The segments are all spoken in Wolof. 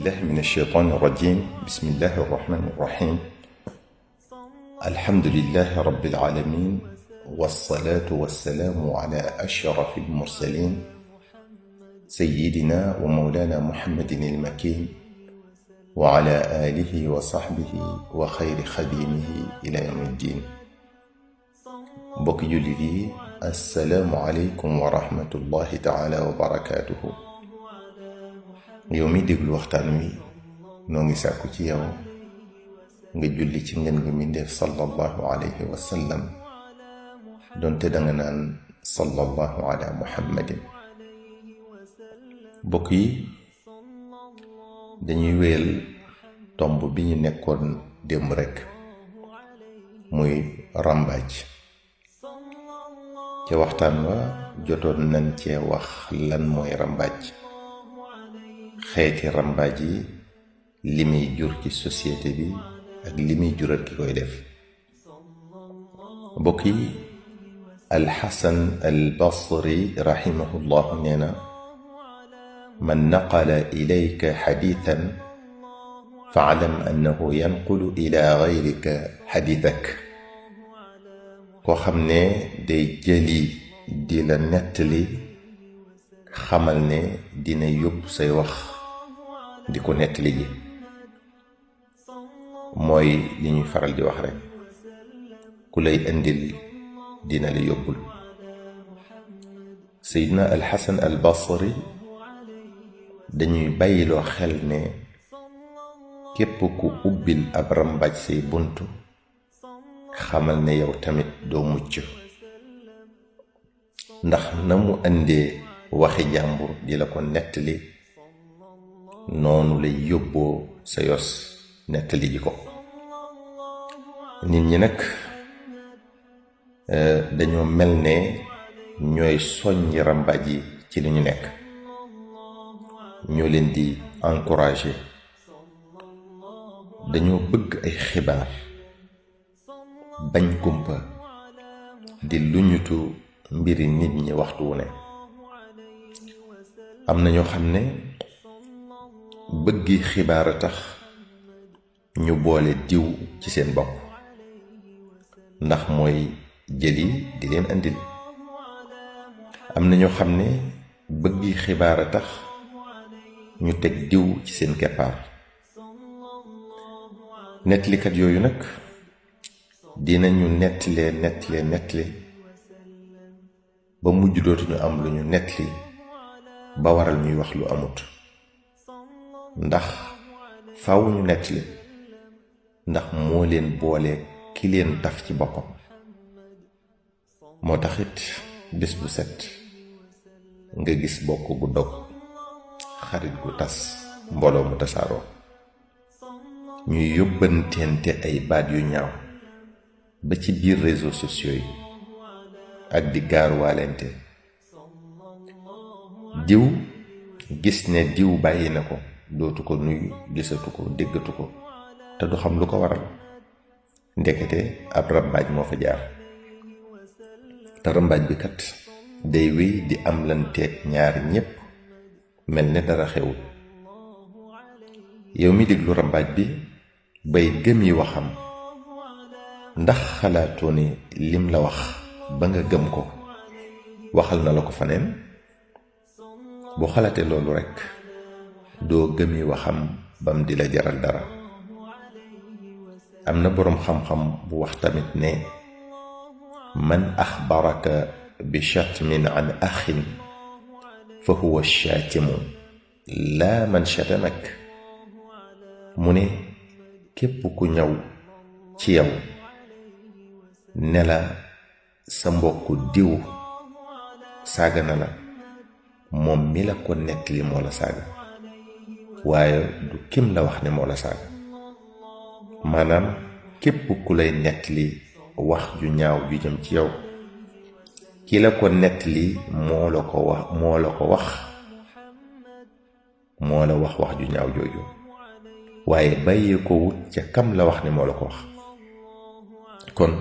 بالله من الشيطان الرجيم. بسم الله الرحمن الرحيم. الحمد لله رب العالمين، والصلاة والسلام على أشرف المرسلين سيدنا ومولانا محمد المكين وعلى آله وصحبه وخير خديمه إلى يوم الدين. mbokk jullit yi, assalaamu aleykum wa rahmatullahi taala wa barakaatuhu. yow mi déglu waxtaan wi noo ngi sàkku ci yow nga julli ci ngeen gi mbindéef sallallahu alayhi wa sallam, donte danga naan sallallahu ala muhammadin. mbokk yi, dañuy wéyal tomb bi ñu nekkoon démb rekk, muy ràmbaaj. ca waxtaan wa jotoon nañ cee wax lan mooy ràmbaaj, xeeti ràmbaaj yi, li muy jur ci société bi ak li muy jural ki koy def. mbokk yi, alxasan albasri rahimahullahu nee na, man naqala ilayka xadiitan faalam annahu yanqulu ila gayrika xadiitak. koo xam ne day jëli di la nettali, xamal ne dina yóbbu say wax di ko nettali ji. mooy li ñuy faral di wax rekk, ku lay indil dina la yóbbul. Seydina Alxasan al Basri dañuy bàyyiloo xel ne képp ku ubbil ab ràmbaaj say buntu, xamal ne yow tamit doo mucc, ndax na mu indee waxi jàmbur di la ko nettali, noonu lay yóbboo sa yos nettali ji ko. nit ñi nag dañoo mel ne ñooy soññi ràmbaaj yi ci li ñu nekk, ñoo leen di encourager, dañoo bëgg ay xibaar, bañ kumpa, di luñutu mbiri nit ñi waxtu wu ne. am na ñoo xam ne bëggi xibaar a tax ñu boole diw ci seen bopp, ndax mooy jëli di leen andil. am na ñoo xam ne bëggi xibaar a tax ñu teg diw ci seen keppaar. nettalikat yooyu nag dinañu nettali ba mujj dootuñu am lu ñu nettali, ba waral ñuy wax lu amut. ndax faaw ñu nettali, ndax moo leen boole ki leen taf ci boppam. moo taxit bés bu set nga gis bokk gu dog, xarit gu tas, mbooloo mu tasaaroo, ñuy yóbbanteente ay baat yu ñaaw ba ci biir réseaux sociaux yi, ak di gaaruwaalente. diw gis ne diw bàyyi na ko, dootu ko nuyu, gisatu ko, déggatu ko, te du xam lu ko waral. ndekete ab ràmbaaj moo fa jaar. te ràmbaaj bi kat day wéy di am lanteeg ñaar ñépp, mel ne dara xewul. yow mi déglu ràmbaaj bi bay gëmi waxam, ndax xalaatoo ne lim la wax ba nga gëm ko, waxal na la ko faneen? boo xalaatee loolu rekk doo gëmi waxam bam di la jaral dara. am na boroom xam-xam bu wax tamit ne, man axbaraka bi shatmin an axin fa huwa shaatimu laa man shatamak. mu ne képp ku ñëw ci yow ne la sa mbokku diw saaga na la, moom mi la ko nettali moo la saaga, waaye du kim la wax ne moo la saaga. maanaam képp ku lay nettali wax ju ñaaw ju jëm ci yow, ki la ko nettali moo la wax wax ju ñaaw jooju, waaye bàyyee ko wut ca kam la wax ne moo la ko wax. kon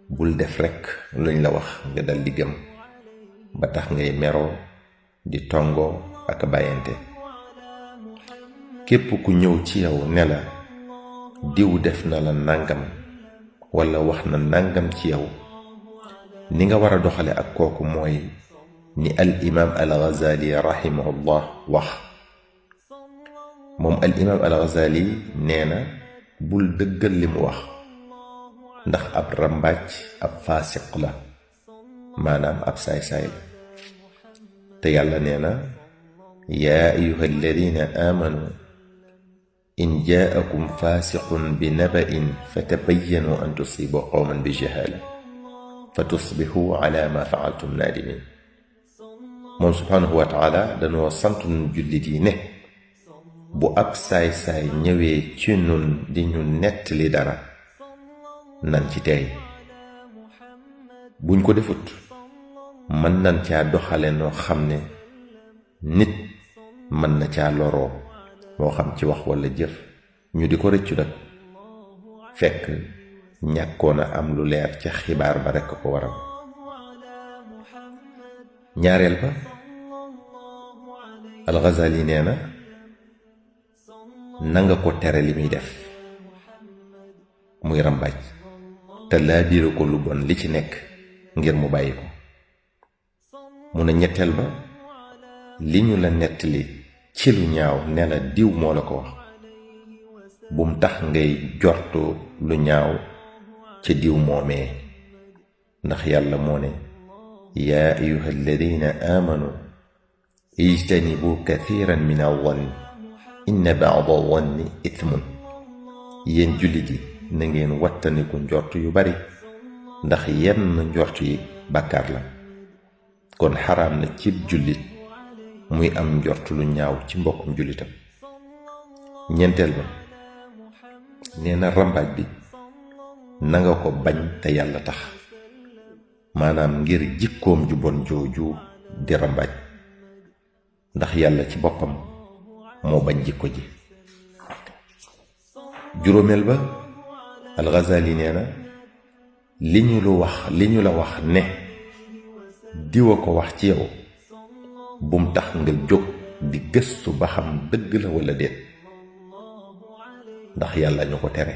bul def rekk luñ la wax nga dal di gëm, ba tax ngay meroo di tongoo ak bàyyante. képp ku ñëw ci yow ne la diw def na la nangam wala wax na nangam ci yow ni nga war a doxale ak kooku mooy ni al imam al Ghazali rahimahullah wax. moom al imam al Ghazali nee na bul dëggal li mu wax ndax ab rambàcc ab faasiq la maanaam ab saay-saay la te yàlla nee na yaa ayuha alladina amanu in jaakum faasiqun bi naba'in fatabayyanu an tusibu qawman bi jahala fa tusbihu ala ma faaltum naadimin. moom subhanahu wa taala dañoo sant nun jullit yi ne bu ab saay-saay ñëwee ci nun di ñu nettali dara nan ci tey buñ ko defut mën nan caa doxale noo xam ne nit mën na caa loroo moo xam ci wax walla jëf ñu di ko rëccu nag fekk ñàkkoon a am lu leer ca xibaar ba rekk ko waral. ñaareel ba al-Ghazali nee na nanga ko tere li muy def muy rambaaj te laa biire ko lu bon li ci nekk ngir mu bàyyi ko. mu ne ñetteel ba li ñu la nettali ci lu ñaaw ne la diw moo la ko wax bum tax ngay jortu lu ñaaw ca diw moomee ndax yàlla moo ne yaa ayuha alladina amanu ijtanibu kathiran min adh-dhanni inna ba'da adh-dhanni ithmun. yéen jullit yi na ngeen wattandiku njort yu bari ndax yenn njort yi bàkkaar la. kon xaraam na cib jullit muy am njort lu ñaaw ci mbokkum jullitam. ñeenteel ba nee na rambaaj bi nanga ko bañ te yàlla tax maanaam ngir jikkoom ju bon jooju di rambaaj ndax yàlla ci boppam moo bañ jikko ji. juróomeel ba al-Ghazali nee na li ñu la wax ne diwa ko wax ci yow bum tax nga jóg di gëstu ba xam dëgg la walla déet ndax yàlla ñu ko tere.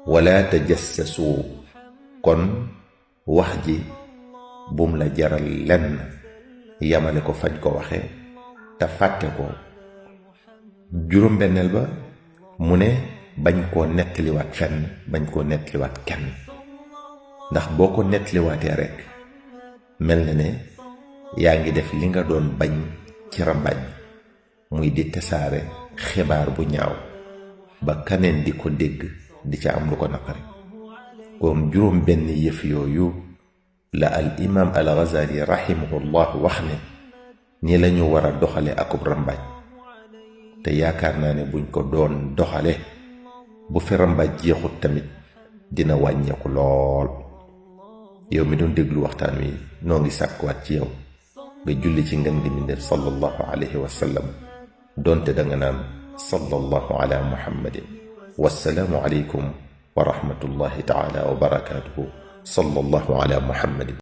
wala tajassasu kon wax ji bum la jaral lenn yamale ko fañ ko waxe te fàtte ko. juróom-benneel ba mu ne bañ koo nettaliwaat fenn bañ koo nettaliwaat kenn ndax boo ko nettaliwaatee rekk mel na ne yaa ngi def li nga doon bañ ci rambaaj muy di tasaare xibaar bu ñaaw ba kaneen di ko dégg di ca am lu ko naqari. kon juróom benn yëf yooyu la al imam al Ghazali rahimahullah wax ne ni lañu war a doxale akub rambaaj te yaakaar naa ne buñ ko doon doxale bu fi rambaaj jeexut tamit dina wàññeeku lool. yow mi doon déglu waxtaan wi noo ngi sàkkuwaat ci yow nga julli ci ngën gi mbindéef sallallahu alayhi wa sallam doonte da nga naan sallallahu ala muhammadin. wassalaamu aleykum wa rahmatullahi taala wa barakaatuhu. sallallahu ala muhammadin.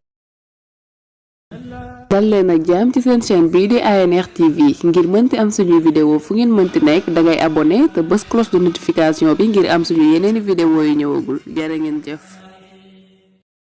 dal leen ak jàmm ci seen chaîne bii di ANR TV ngir mënti am suñuy vidéo fu ngeen mënti nekk dangay abonné te bës cloche de notification bi ngir am suñu yeneeni vidéo yu ñëwagul jërë ngeen jëf.